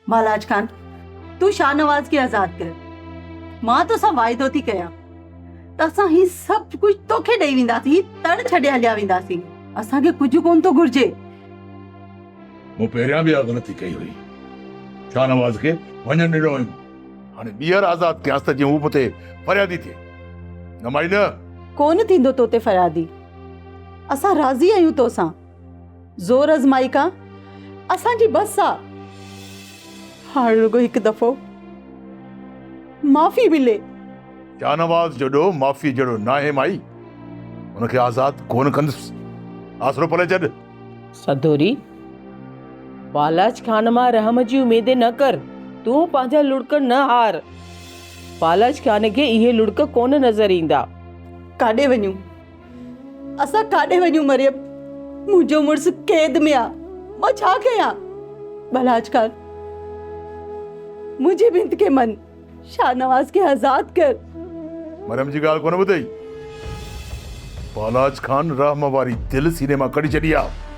بالاچ خان، تون شاهنواز کي آزاد ڪر. مان توسان واعدو ٿي ڪيان ته اسان هي سڀ ڪجهه توکي ڏئي وينداسين، هي تڙ ڇڏي هليا وينداسين. اسان کي ڪجهه ڪونه ٿو گهرجي. مون پهريان به اها غلطي ڪئي هئي. شاهنواز کي وڃڻ ڏنو هيم. هاڻي ٻيهر آزاد ڪيانس ته جيئن هو مون تي فريادي ٿئي. نه مائي نه. ڪونه ٿيندو تو تي فريادي. اسان راضي آهيون توسان. زور آزمائي کان اسان جي بس آ. هاڻ رڳو هڪ دفعو معافي ملي. شاهنواز جو ڏوهه معافيء جهڙو ناهي مائي. هن کي آزاد ڪونه ڪندس. آسرو پلي ڇڏ. سدوري، بالاچ خان مان رحم جي اميد نه ڪر. تون پنهنجا لڙڪ نه هار. بالاچ خان کي اهي لڙڪ ڪونه نظر ايندا. ڪاڏي وڃون؟ اسان ڪاڏي وڃون مريم؟ منهنجو مڙس قيد ۾ آ، مان ڇا ڪيان؟ بلاچ خان، منهنجي بنت کي من، شاهنواز کي آزاد ڪر. مريم جي ڳالهه ڪونه ٻڌئي؟ بالاچ خان رحم واري دل سيني مان ڪڍي ڇڏي آ.